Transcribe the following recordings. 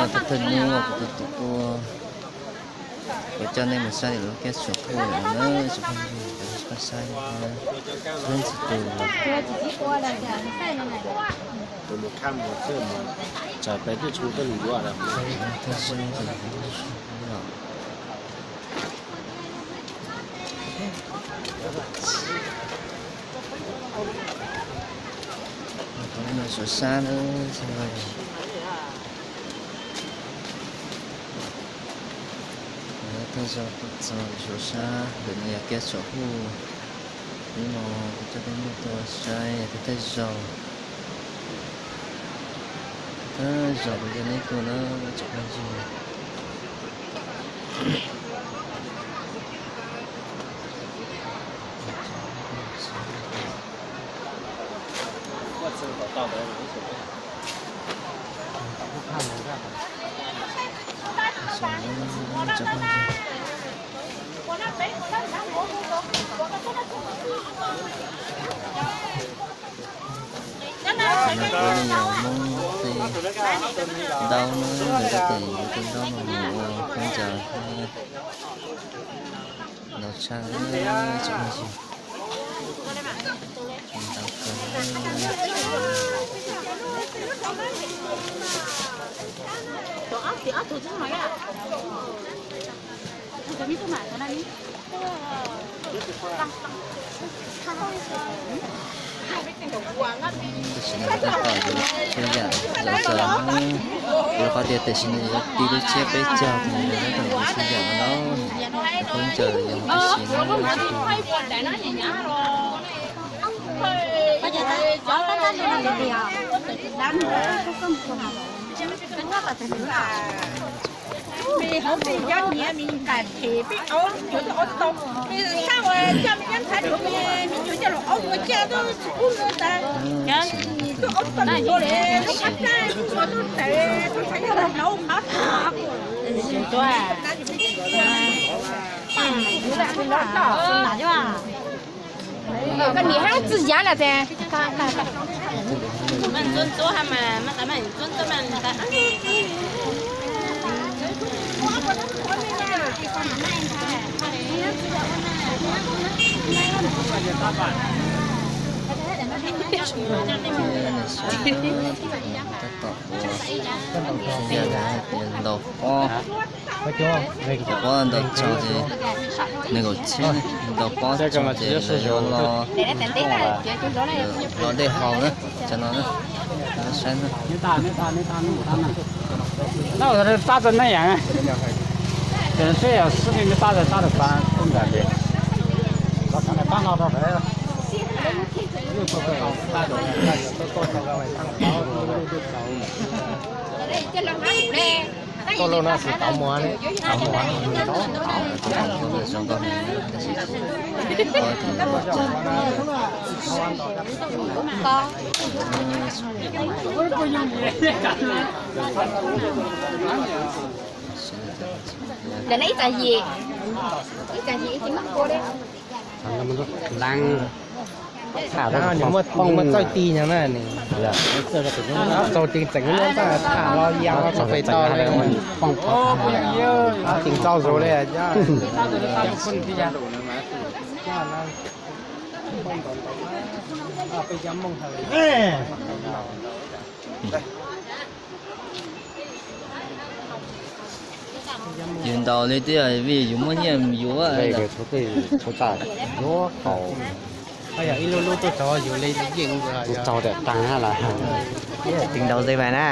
Thaum twg hnub kuv tus tus ua, kuv coj nej mus saib lub kiab tsuam huj lawm na tsoom phooj ywg, peb saib na, peb ntxim tus. Tus mus khab mus xwb mus, tsam peb twb tshoo tuaj mus yuav lawm. Suav sab na, thawj zaug tuaj txog Suav sab, ntawm no yog kiab tsuam huj. Hnub no kuv coj peb mus tuaj saib thawj zaug, thawj zaug kuv coj nej tuaj na tsoom phooj ywg. Ntawm no yog Hmoob tej ntaub na, lawv tej ntaub no mus ua khaub ncaws ntau tshaj tsoom phooj ywg. Ntau kawg. Tam sim no tab tom yuav xu yam zom zaws, rau qhov tias tam sim no yuav ti lub tsiab peb caug, tab tom yuav xu yam no, khaub ncaws yog tab sis no. Koj niam hab txwj yam na tes. Tab tom ua, ntau pob, ntau pob ntau tsaug ces nees nkaum txhiab, ntau pob tsaug ces lawv yuav los, los dej haus na, cov no na, saib na. Tuaj lauj no tsis tau muag li. Tau muag li. Lawv ib txawm yim, ib txawm yim ib txwm maj kua li. Leej, nws muaj txawj ti no na, txaus ti tseem muab tham los yam los txaus pem tau li, tseem txaus zus li. Yus ntaus li tiag vim yus muaj nyiaj yus. Txaus tias tag na los. Tis ntaus zej vais na.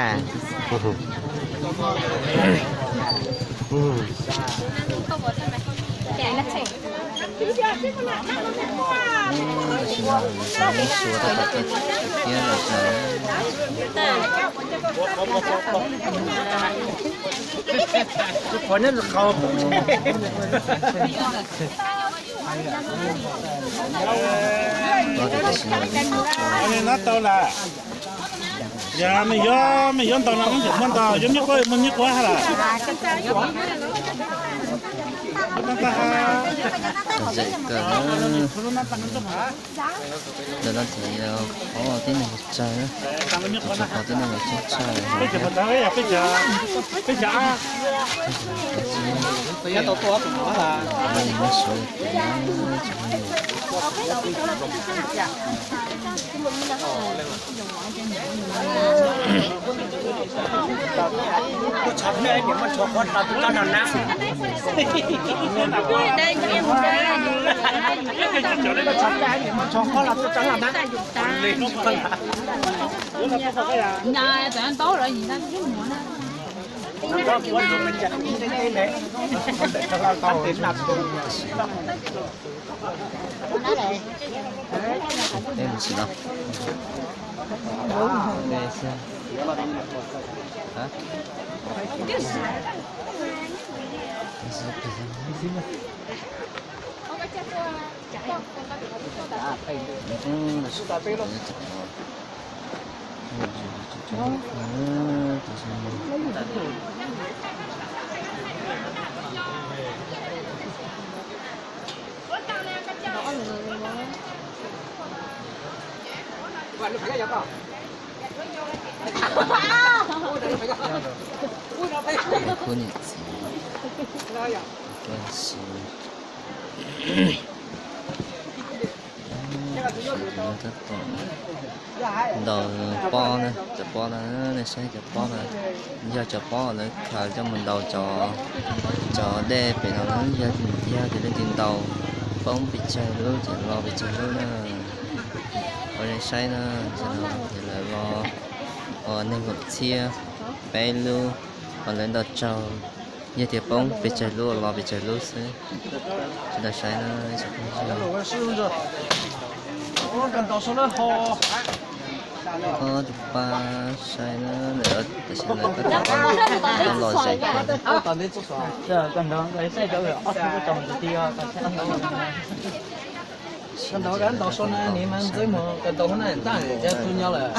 Yog me yuav, me yuav ntau no, muaj ntau, yuav me quav, muaj me quav ha lawm. Zem kawg na. Ntawm no ces qhov tib neeg tsawg na, tus tsawg qhov tib neeg tsawg tsawg. Khub niam txiv, tab tom ntaus pob na, cov pob no, nej saib cov pob no, yog cov pob lawv khaws coj mus ntaus cov, cov dej pem no na, yog, yog tias leej twg ntaus poob pes tsawg lub ces los pes tsawg lub na. Ua nej saib na, ces lawv los ua nees nkaum txhiab peb lub, ho lawv ntaus tsaug, yog tias poob pes tsawg lub los pes tsawg lub xwb. Sawv daws saib na, ib tsoom phooj ywg. Ob tug pab saib na, tam sim no tab tom los zem kawg. Koj ntaus, koj ntaus so na, niam mas ntxwb mus koj ntaus hauv na, tab sis tus nyob lawm.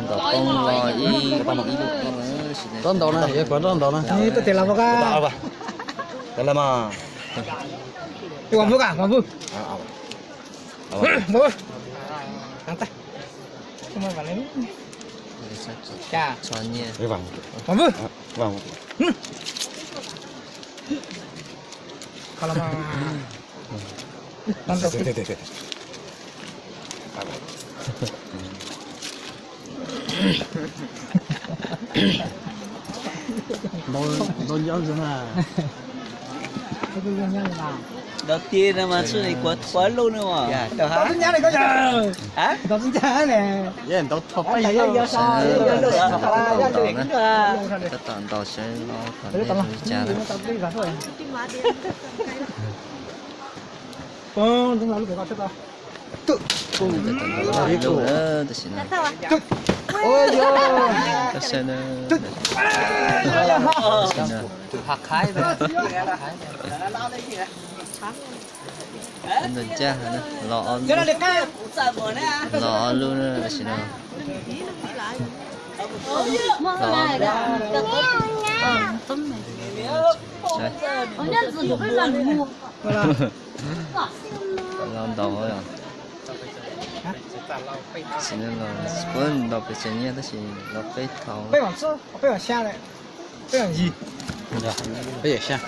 Ntaus poob los ib, ib lub poob. Rov ntaus na, yuav kom rov ntaus na. Tab tis los mus ka. Tab mas. Ib, Vam Vwj ka, Vam Vwj. Vam Vwj. Ntaus nyob zoo na. Ntaus tiag no mas txhob kuav thuav lub no. Ntaus tub nyab ne koj yawg. Ntaus tub nyab ne. Ntaus thuav peb lub. Tab tom ntaus seb no qhov nej ua li cas na. Poob ntawm lub pem ko tshaj tau. Tab sis no, tab sis no, ntawm ncaj los ob lub na, tab sis no, los ob lub. Los ntaus, tsis, puab ntaus pes tsawg nyiaj tab sis los peb thaum. Peb vam xya lawm, peb vam yim. Peb yim xya.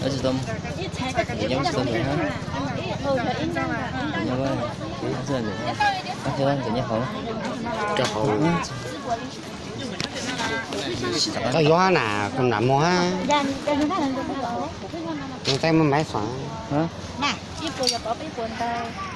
Tab sis tau, tsis tau ntawm na. Nyob, nyob hauv. Koj yuav na, koj nram muag. Tus teb muaj maiv xom. Ib puas yog pov ib puas ntau.